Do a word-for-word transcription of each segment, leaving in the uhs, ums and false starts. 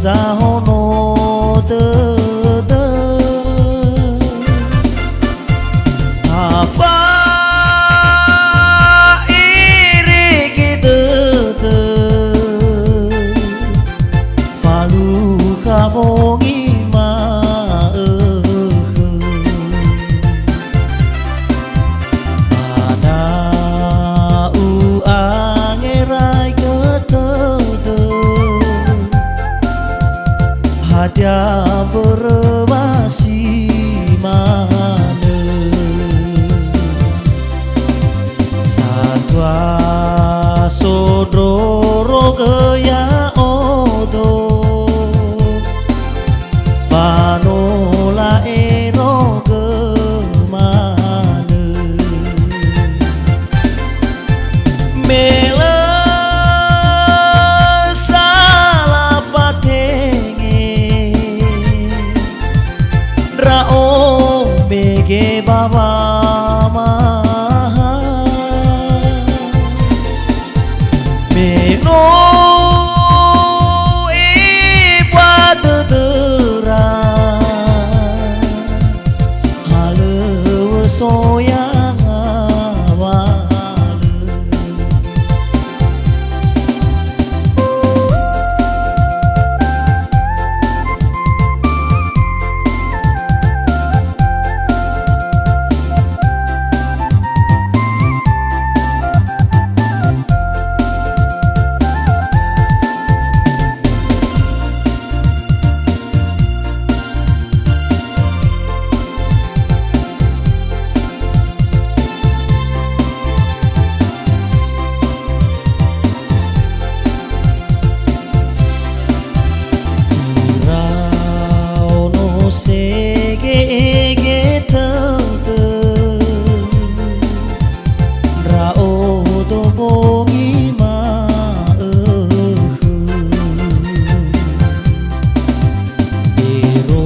Zahono dödö. Afa irege dödö, falukha bongi ma'ökhö. Ba da'u angeraigö tödö, hadia mbörö wa si manö. Satua sondrorogö ya'odo, ba no la'erogö manö. Me lö sala fatenge, ndra'o mege ba wamahaö. Me no ebua dödöra, halöŵö soya ngawalö. Iraono sege'ege tödö, ndra'odo bongi ma'ökhö. Ero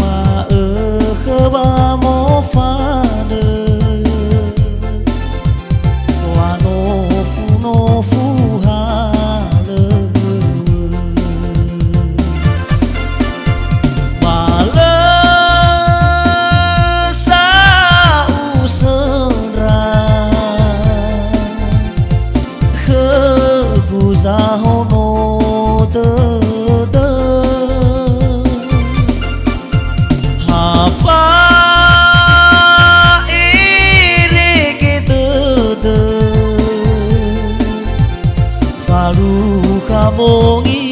ma'ökhö ba mofanö, wa nofu-nofu halöŵö. Ba lö sa usöndra khögu zahono dödö. Afa irege dödö, falukha bongi